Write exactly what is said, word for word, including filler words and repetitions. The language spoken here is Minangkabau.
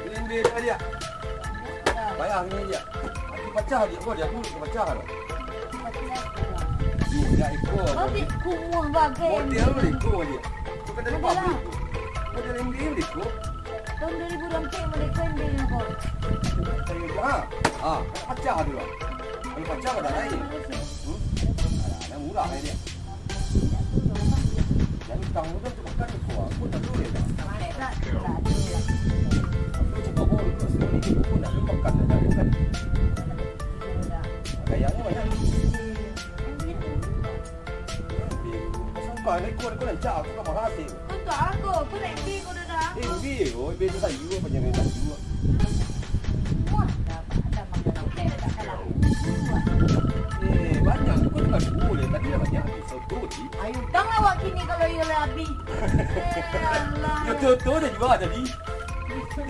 Ini dia, dia. Bayar ni dia. Aku pacah dia, kau dia dulu aku pacah tu. Ni dia iko. Babi kumuah bagai. Model iko dia. Kau kena lupa beli tu. Model ini dia iko. Tahun dua ribu dua puluh empat model kau yang dia yang kau. Saya ha. Ha, pacah tu lah. Kalau pacah pada lain. Hmm? Alah, dah murah dia. Yang utang tu kan tu makan tu kuah. Pun tak boleh dah. Aku cakap, oh, itu sekali tu pun nak makan dah, dah makan. Gayanya banyak. Suka rekod, rekod rancak. Aku kan mahal sih. Kau tu aku, aku nak ambil kau dah. Eh, ambil. Oh, ambil tu sayur, apa jangan sayur. Muah dah, dah makan. Dah tak kalah. Eh, banyak. Kau tu kan dua je. Tadi dah banyak habis. Satu je. Ayo, utang lah awak kini kalau ia lah habis. Eh, alah. Ya, tu, tu dah jual tadi.